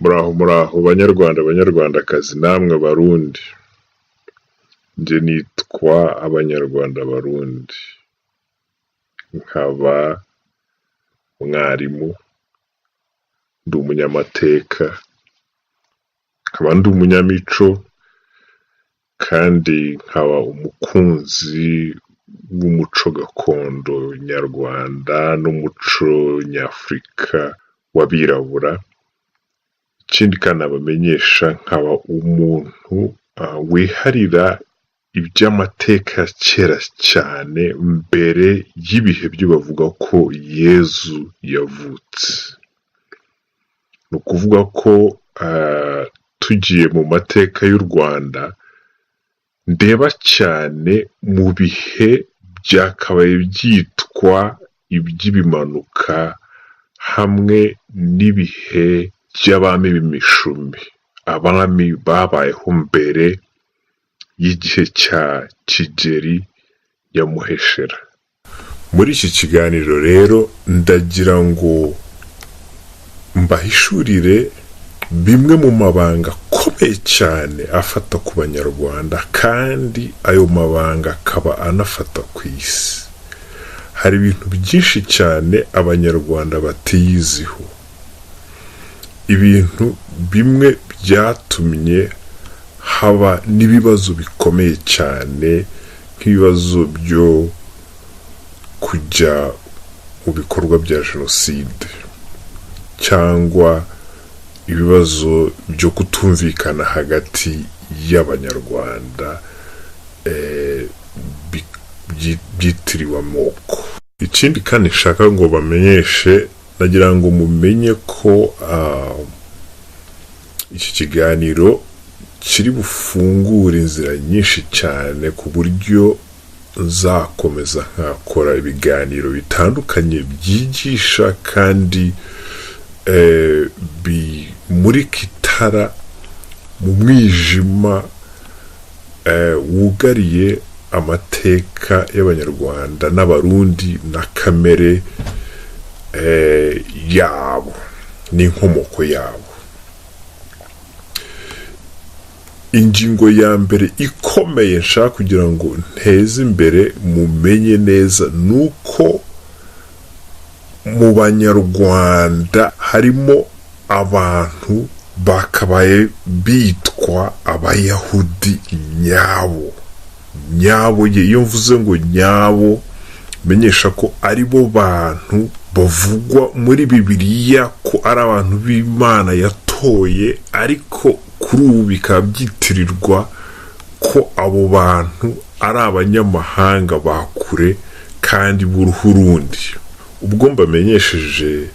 Muraho muraho banyarwanda banyarwandakazi namwe Barundi, njye nitwa Abanyarwanda Barundi, nkaba mwarimu, ndi umunyamateka, nkaba ndi umunyamico kandi nkaba umukunzi w'umuco gakondo nyarwanda n'umuco nyafurika w'abirabura. Ikindi kandi nabamenyesha, nkaba umuntu wiharira iby'amateka ya kera cyane mbere y'ibihe byo bavuga ko Yezu yavutse. Ni ukuvuga ko tugiye mu mateka y'u Rwanda, ndeba cyane mu bihe byakabaye byitwa iby'ibimanuka hamwe n'ibihe by'abami b'imishumi, abami babayeho mbere y'igihe cya Kigeli Nyamuheshera. Muri iki kiganiro rero ndagira ngo mbahishurire bimwe mu mabanga akomeye cyane afata ku Banyarwanda, kandi ayo mabanga akaba anafata ku isi. Hari ibintu byinshi cyane Abanyarwanda batiyiziho, ibintu bimwe byatumye haba n'ibibazo bikomeye cyane, nk'ibibazo byo kujya mu bikorwa bya jenoside cyangwa ibibazo byo kutumvikana hagati y'Abanyarwanda byitiriwe amoko. Ikindi kandi nshaka ngo bamenyeshe, nagira ngo mumenye ko iki kiganiro kiri bufungure inzira nyinshi cyane, ku buryo nzakomeza nkakora ibiganiro bitandukanye byigisha kandi bimurika itara mu mwijima wugariye amateka y'Abanyarwanda n'Abarundi na kamere yabo n'inkomoko yabo. Ingingo ya mbere ikomeye nshaka kugira ngo nteze imbere mumenye neza ni uko mu Banyarwanda harimo abantu bakabaye bitwa Abayahudi nyabo nyabo. Ye iyo mvuze ngo nyabo, menyesha ko ari bo bantu bavugwa muri Bibiliya ko ari abantu b'Imana yatoye, ariko kuri ubu bikaba byitirirwa ko abo bantu ari abanyamahanga ba kure kandi b'uruhu rundi. Ubwo mbamenyesheje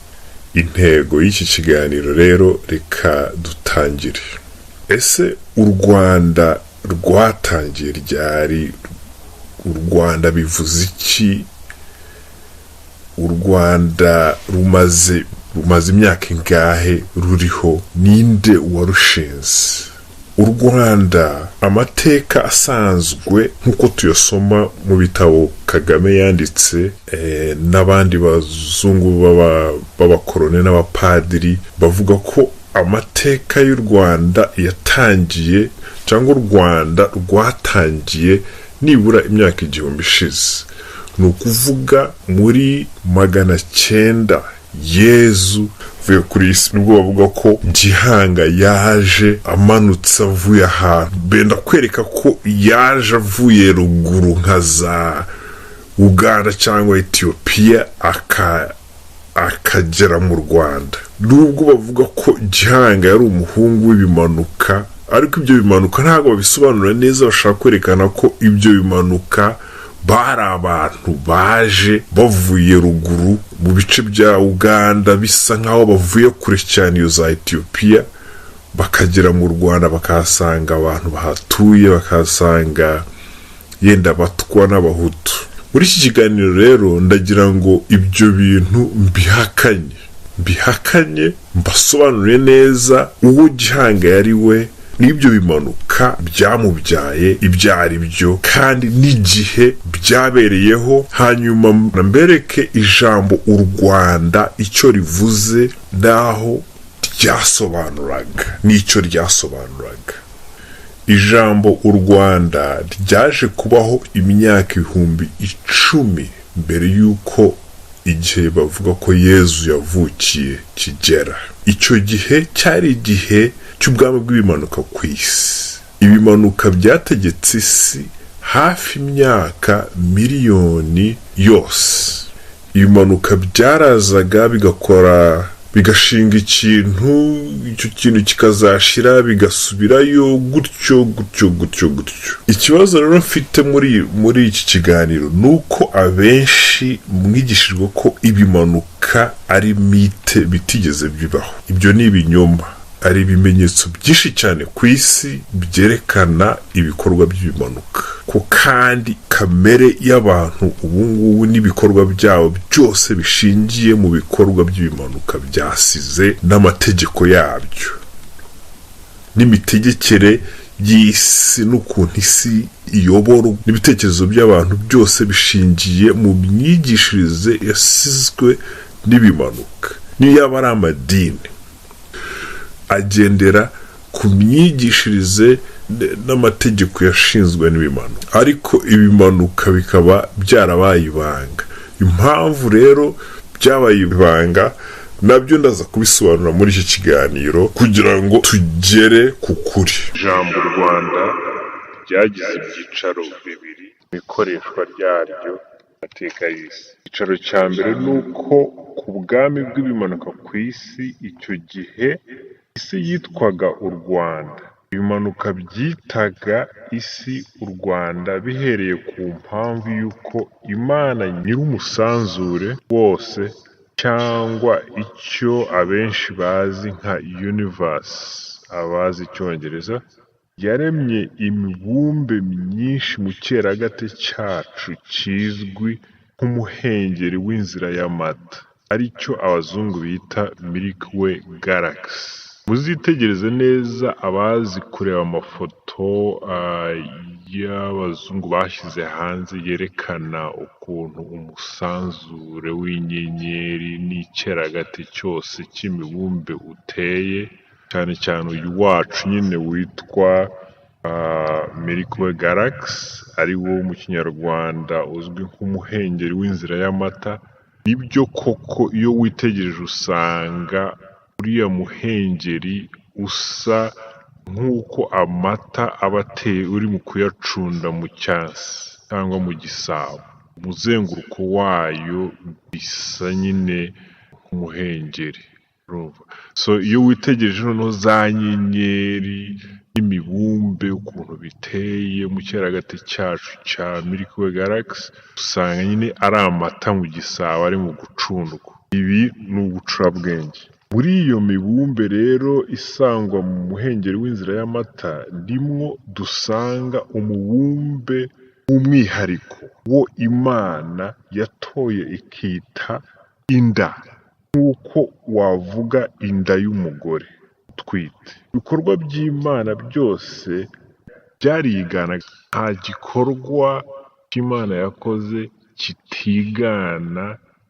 intego y'iki kiganiro rero, reka dutangire. Ese u Rwanda rwatangiye ryari? U Rwanda bivuze iki? U Rwanda rumaze imyaka ingahe ruriho? Ninde warushinze u Rwanda? Amateka asanzwe nk'uko tuyasoma mu bitabo Kagame yanditse n'abandi bazungu b'abakorone n'abapadiri, bavuga ko amateka y'u Rwanda yatangiye, cyangwa u Rwanda rwatangiye nibura imyaka 1000 ishize, ni ukuvuga muri 900 Yezu avuye kuri iyi si. Nibwo bavuga ko Gihanga yaje amanutse avuye ahantu, benda kwereka ko yaje avuye ruguru nka za Uganda cyangwa Etiyopiya, akagera mu Rwanda. Nubwo bavuga ko Gihanga yari umuhungu w'ibimanuka, ariko ibyo bimanuka ntabwo babisobanura neza. Bashaka kwerekana ko ibyo bimanuka bari abantu baje bavuye ruguru mu bice bya Uganda, bisa nk'aho bavuye kure cyane iyo za Etiyopiya, bakagera mu Rwanda bakahasanga abantu bahatuye, bakahasanga yenda Abatwa n'Abahutu. Muri iki kiganiro rero ndagira ngo ibyo bintu mbihakanye, mbasobanurire neza uwo Gihanga yari we n'ibyo bimanuka byamubyaye ibyo ari byo kandi n'igihe byabereyeho, hanyuma mbereke ijambo u Rwanda icyo rivuze n'aho ryasobanuraga n'icyo ryasobanuraga. Ijambo u Rwanda ryaje kubaho imyaka 10,000 mbere y'uko igihe bavuga ko Yezu yavukiye kigera. Icyo gihe cyari igihe cy'ubwami bw'ibimanuka ku isi. Ibimanuka byategetse isi hafi imyaka miliyoni yose. Ibimanuka byarazaga bigakora, bigashinga ikintu, icyo kintu kikazashira, bigasubirayo gutyo gutyo gutyo gutyo. Ikibazo rero mfite muri iki kiganiro ni uko abenshi mwigishijwe ko ibimanuka ari mythe, bitigeze bibaho. Ibyo ni ibinyoma. Ari ibimenyetso byinshi cyane ku isi byerekana ibikorwa by'ibimanuka, ko kandi kamere y'abantu ubu ngubu n'ibikorwa byabo byose bishingiye mu bikorwa by'ibimanuka byasize, n'amategeko yabyo, n'imitegekere y'isi, n'ukuntu isi iyoborwa, n'ibitekerezo by'abantu byose bishingiye mu myigishirize yasizwe n'ibimanuka. Niyo yaba ari amadini, agendera ku myigishirize n'amategeko yashinzwe n'ibimanuka, ariko ibimanuka bikaba byarabaye ibanga. Impamvu rero byabaye ibanga nabyo ndaza kubisobanura muri iki kiganiro kugira ngo tugere ku kuri. Ijambo Rwanda ryagize ibyicaro bibiri mu ikoreshwa ryaryo mu mateka y'isi. Icyicaro cya mbere ni uko ku bwami bw'ibimanuka ku isi, icyo gihe isi yitwaga u Rwanda. Ibimanuka byitaga isi u Rwanda bihereye ku mpamvu y'uko Imana nyir'umusanzure wose, cyangwa icyo abenshi bazi nka universe, abazi icyongereza, yaremye imibumbe myinshi mu cyeragati cyacu kizwi nk'umuhengeri w'inzira y'amata, aricyo abazungu bita Milky Way Galaxy. Muzitegereze neza, abazi kureba amafoto y'abazungu bashyize hanze yerekana ukuntu umusanzure w'inyenyeri n'icyeragati cyose cy'imibumbe uteye, cyane cyane uyu wacu nyine witwa Milky Way Galaxy, ari wo mu kinyarwanda uzwi nk'umuhengeri w'inzira y'amata. Nibyo koko, iyo witegereje usanga uriya muhengeri usa nk'uko amata aba ateye uri mu kuyacunda mu cyansi cyangwa mu gisabo. Umuzenguruko wayo bisa nyine nk'umuhengeri. So iyo witegereje noneho za nyenyeri n'imibumbe ukuntu biteye mu cyeragati cyacu cya Milky Way Galaxy, usanga nyine ari amata mu gisabo ari mu gucundwa. Ibi ni ubucurabwenge. Muri iyo mibumbe rero isangwa mu muhengeri w'inzira y'amata, nimwo dusanga umubumbe w'umwihariko wo Imana yatoye ikita inda, nk'uko wavuga inda y'umugore utwite. Ibikorwa by'Imana byose byarigana, nta gikorwa cy'Imana yakoze kitigana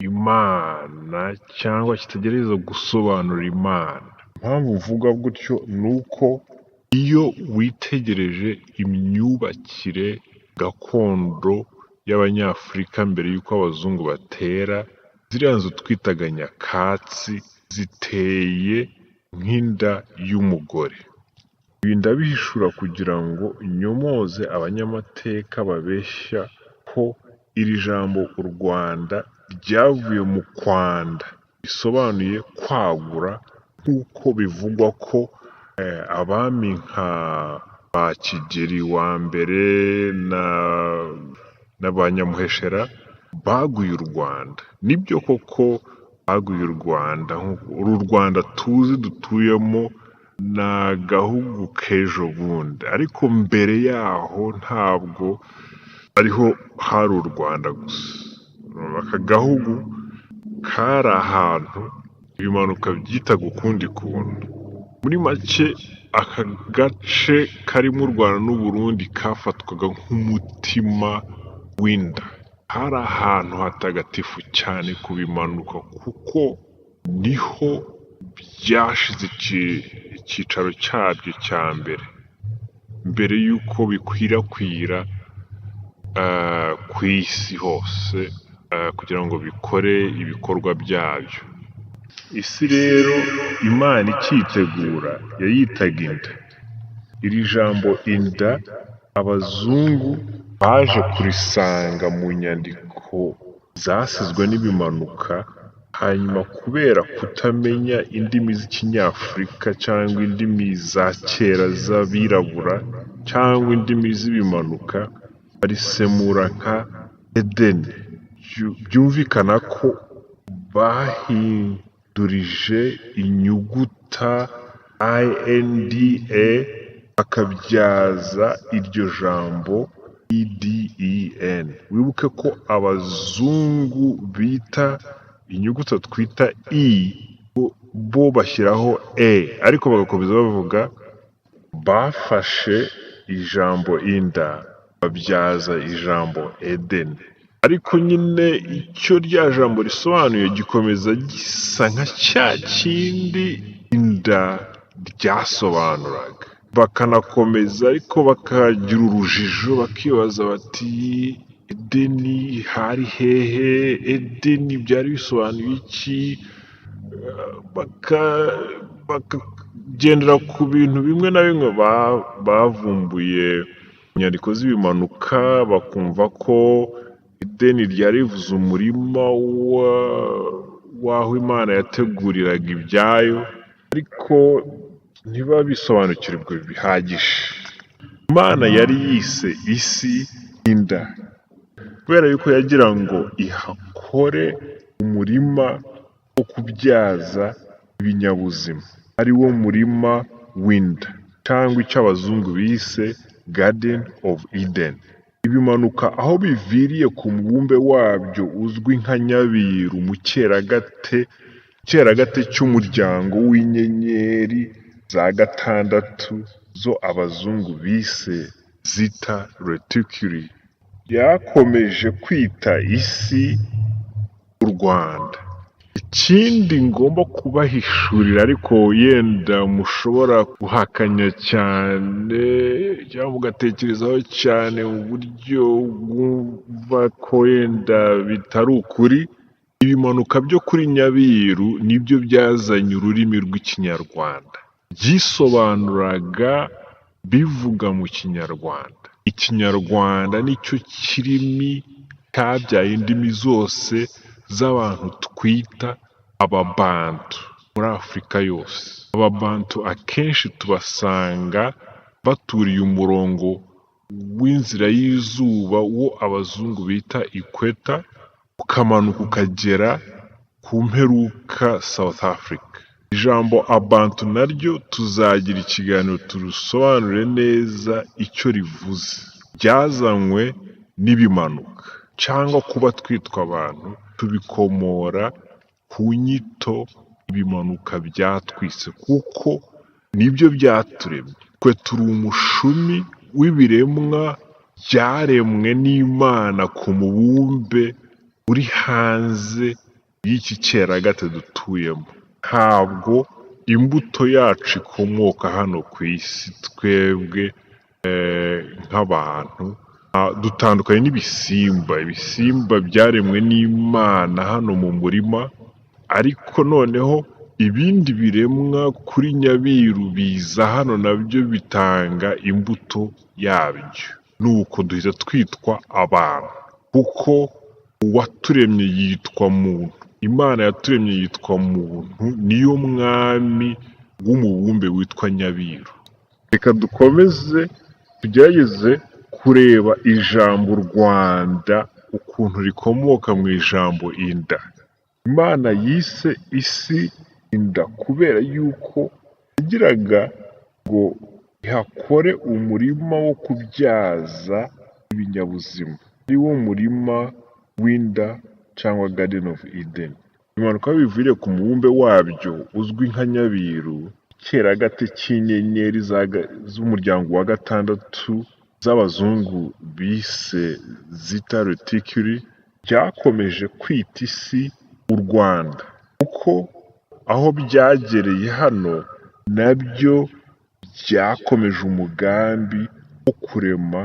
Imana cyangwa kitagerageza gusobanura Imana. Impamvu mvuga gutyo ni uko iyo witegereje imyubakire gakondo y'Abanyafurika mbere y'uko abazungu batera, ziriya nzu twitaga nyakatsi ziteye nk'inda y'umugore. Ibi ndabihishura kugira ngo nyomoze abanyamateka babeshya ko iri jambo u Rwanda ryavuye mu kwanda, bisobanuye kwagura, nk'uko bivugwa ko abami nka ba Kigeli wa mbere na ba Nyamuheshera baguye u Rwanda. Nibyo koko baguye u Rwanda. Uru Rwanda tuzi dutuyemo ni agahugu k'ejo bundi, ariko mbere yaho ntabwo ariho hari u Rwanda gusa. Aka gahugu kari ahantu ibimanuka byitaga ukundi kuntu. Muri make, aka gace karimo u Rwanda n'u Burundi kafatwaga nk'umutima w'inda. Hari ahantu hatagatifu cyane ku bimanuka, kuko niho byashize icyicaro cyabyo cya mbere, mbere y'uko bikwirakwira ku isi hose kugira ngo bikore ibikorwa byabyo. Isi rero Imana ikiyitegura yayitaga inda. Iri jambo inda abazungu baje kurisanga mu nyandiko zasizwe n'ibimanuka, hanyuma kubera kutamenya indimi z'ikinyafurika cyangwa indimi za kera z'abirabura cyangwa indimi z'ibimanuka, barisemura nka Edeni. Byumvikana ko bahindurije inyuguta INDA bakabyaza iryo jambo EDEN. Wibuke ko abazungu bita inyuguti twita E, bo bashyiraho E, ariko bagakomeza bavuga. Bafashe ijambo inda babyaza ijambo Edeni, ariko nyine icyo rya jambo risobanuye gikomeza gisa nka cya kindi inda ryasobanuraga. Bakanakomeza ariko bakagira urujijo, bakibaza bati: "Edeni hari hehe? Edeni byari bisobanuye iki?" Bakagendera ku bintu bimwe na bimwe bavumbuye mu nyandiko z'ibimanuka, bakumva ko Edeni ryari rivuze umurima w'aho Imana yateguriraga ibyayo, ariko ntibabisobanukirwe bihagije. Imana yari yise isi inda kubera yuko yagira ngo ihakore umurima wo kubyaza ibinyabuzima, ari wo murima w'inda cyangwa icyo abazungu bise Garden of Eden. Ibimanuka aho biviriye ku mubumbe wabyo uzwi nka Nyabiru mu cyeragate cy'umuryango w'inyenyeri za gatandatu zo abazungu bise Zeta Reticuli, byakomeje kwita isi u Rwanda. Ikindi ngomba kubahishurira, ariko yenda mushobora guhakanya cyane cyangwa mugatekerezaho cyane mu buryo bwumva ko yenda bitari ukuri, ibimanuka byo kuri Nyabiru nibyo byazanye ururimi rw'Ikinyarwanda. Byisobanuraga bivuga mu Kinyarwanda. Ikinyarwanda nicyo kirimi cyabyaye indimi zose z'abantu twita Ababantu muri Afurika yose. Ababantu akenshi tubasanga baturiye umurongo w'inzira y'izuba wo abazungu bita equator, ukamanuka ukagera ku mperuka South Africa. Ijambo Abantu naryo tuzagira ikiganiro turusobanure neza icyo rivuze. Ryazanywe n'ibimanuka cyangwa kuba twitwa abantu tubikomora ku nyito ibimanuka byatwise, kuko nibyo byaturemye. Twe turi umushumi w'ibiremwa byaremwe n'Imana ku mubumbe uri hanze y'iki cyeragati dutuyemo. Ntabwo imbuto yacu ikomoka hano ku isi. Twebwe nk'abantu dutandukanye n'ibisimba. Ibisimba byaremwe n'Imana hano mu murima, ariko noneho ibindi biremwa kuri Nyabiru biza hano nabyo bitanga imbuto yabyo, nuko duhita twitwa abantu, kuko uwaturemye yitwa muntu. Imana yaturemye yitwa muntu, niyo mwami w'umubumbe witwa Nyabiru. Reka dukomeze tugerageze kureba ijambo Rwanda ukuntu rikomoka mu ijambo inda. Imana yise isi inda kubera yuko yagiraga ngo ihakore umurima wo kubyaza ibinyabuzima, ari wo murima w'inda cyangwa Garden of Eden. Ibimanuka biviriye ku mubumbe wabyo uzwi nka Nyabiru, icyeragati cy'inyenyeri z'umuryango wa gatandatu z'abazungu bise Zeta Reticuli, byakomeje kwita isi u Rwanda, kuko Aho byagereye hano nabyo byakomeje umugambi wo kurema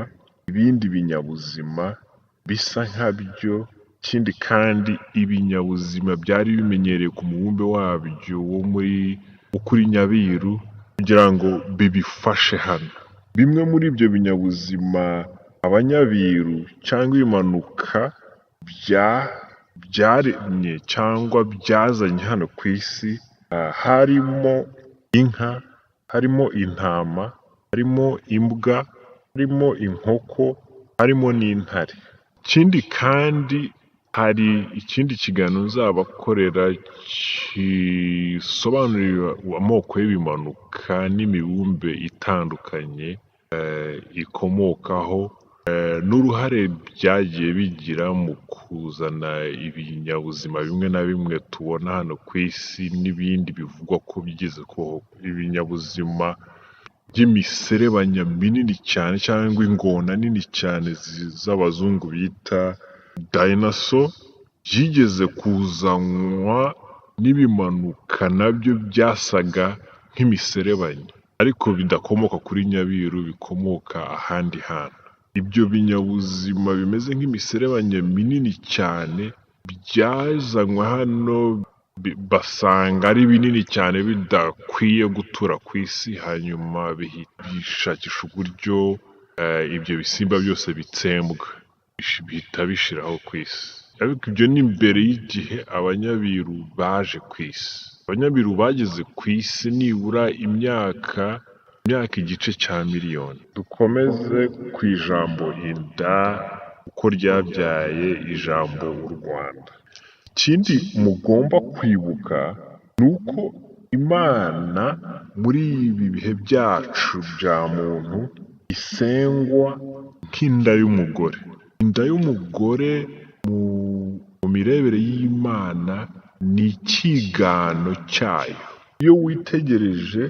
ibindi binyabuzima bisa nkabyo. Ikindi kandi ibinyabuzima byari bimenyereye ku mubumbe wabyo wo muri kuri Nyabiru kugira ngo bibifashe hano. Bimwe muri ibyo binyabuzima abanyabiru cyangwa ibimanuka byaremye cyangwa byazanye hano ku isi, harimo inka, harimo intama, harimo imbwa, harimo inkoko, harimo n'intare. Ikindi kandi hari ikindi kiganiro nzabakorera gisobanurira amoko y'ibimanuka n'imibumbe itandukanye ikomokaho, n'uruhare byagiye bigira mu kuzana ibinyabuzima bimwe na bimwe tubona hano ku isi n'ibindi bivugwa ko byigeze kubaho. Ibinyabuzima by'imiserebanya minini cyane cyangwa ingona nini cyane z'abazungu bita dinosaur, byigeze kuzanwa n'ibimanuka nabyo byasaga nk'imiserebanya ariko bidakomoka kuri Nyabiru, bikomoka ahandi hantu. Ibyo binyabuzima bimeze nk'imiserebanya minini cyane byazanywe hano, basanga ari binini cyane bidakwiye gutura ku isi, hanyuma bishakisha uburyo ibyo bisimba byose bitsembwa, bihita bishiraho ku isi. Ariko ibyo ni mbere y'igihe abanyabiru baje ku isi. Abanyabiru bageze ku isi nibura imyaka igice cya miliyoni. Dukomeze ku ijambo inda uko ryabyaye ijambo u Rwanda. Ikindi mugomba kwibuka ni uko Imana muri ibi bihe byacu bya muntu isengwa nk'inda y'umugore. Inda y'umugore mu mirebere y'Imana ni icyigano cyayo. Iyo witegereje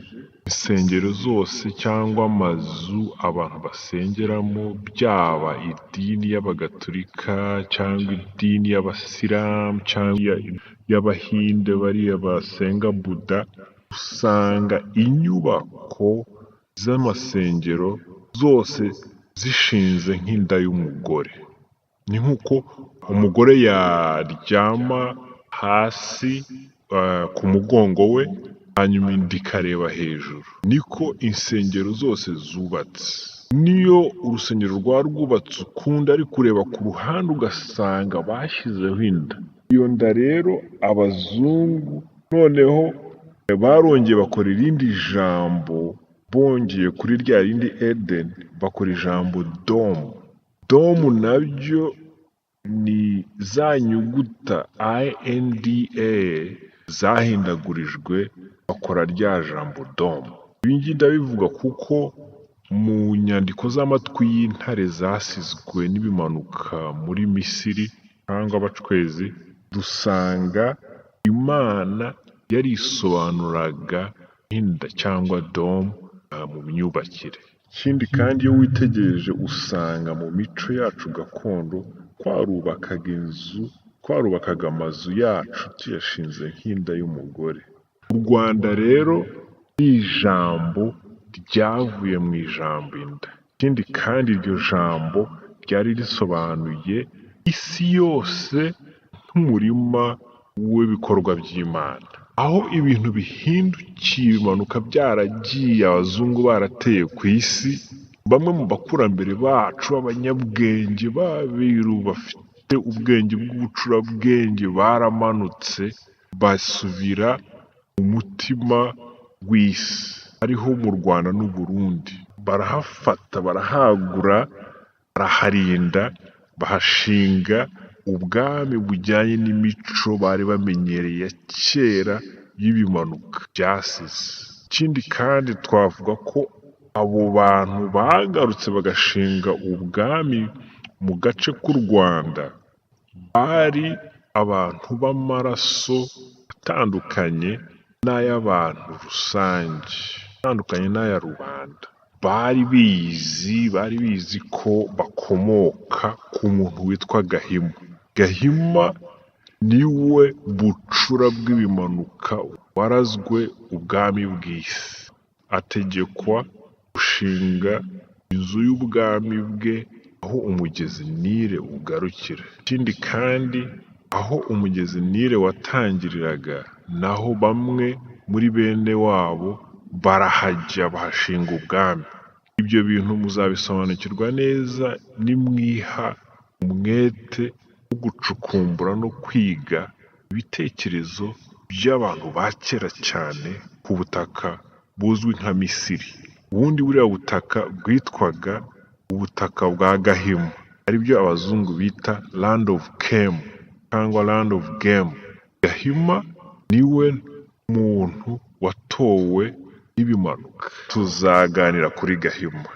insengero zose cyangwa amazu abantu basengeramo, byaba idini y'Abagatolika cyangwa idini y'Abasilamu cyangwa y'Abahinde bariya basenga Buda, usanga inyubako z'amasengero zose zishinze nk'inda y'umugore. Ni nk'uko umugore yaryama hasi ku mugongo we, hanyuma inda ikareba hejuru. Niko insengero zose zubatse. Niyo urusengero rwaba rwubatse ukundi ariko ureba ku ruhande ugasanga bashyizeho inda. Iyo nda rero abazungu noneho barongeye bakora irindi jambo, bongeye kuri rya rindi Eden bakora ijambo domu. Domu nabyo ni za nyuguta INDA zahindagurijwe bakora rya jambo domu. Ibi ngibi ndabivuga kuko mu nyandiko z'amatwi y'intare zasizwe n'ibimanuka muri Misiri cyangwa abacwezi, dusanga Imana yarisobanuraga nk'inda cyangwa domu mu myubakire. Ikindi kandi iyo witegereje usanga mu mico yacu gakondo twarubakaga inzu, twarubakaga amazu yacu tuyashinze nk'inda y'umugore. U Rwanda rero ni ijambo ryavuye mu ijambo inda. Ikindi kandi iryo jambo ryari risobanuye isi yose nk'umurima w'ibikorwa by'Imana. Aho ibintu bihindukiye bimanuka byaragiye, abazungu barateye ku isi, bamwe mu bakurambere bacu b'abanyabwenge b'abiru bafite ubwenge bw'ubucurabwenge baramanutse basubira mu mutima w'isi, ariho mu Rwanda n'u Burundi. Barahafata, barahagura, baraharinda, bahashinga ubwami bujyanye n'imico bari bamenyereye ya kera y'ibimanuka byasize. Ikindi kandi twavuga ko abo bantu bagarutse bagashinga ubwami mu gace k'u Rwanda bari abantu b'amaraso atandukanye n'ay'abantu rusange, atandukanye n'aya rubanda. Bari bizi ko bakomoka ku muntu witwa Gahima. Gahima Niwe bucura bw'Ibimanuka warazwe ubwami bw'isi, ategekwa gushinga inzu y'ubwami bwe aho umugezi Nile ugarukira. Ikindi kandi, aho umugezi Nile watangiriraga naho bamwe muri bene wabo barahajya, bahashinga ubwami. Ibyo bintu muzabisobanukirwa neza nimwiha umwete wo gucukumbura no kwiga ibitekerezo by'abantu ba kera cyane ku butaka buzwi nka Misiri. Ubundi buriya butaka bwitwaga ubutaka bwa Gahima, aribyo abazungu bita Land of Kem cyangwa Land of Gem. Gahima niwe muntu watowe n'Ibimanuka. Tuzaganira kuri Gahima.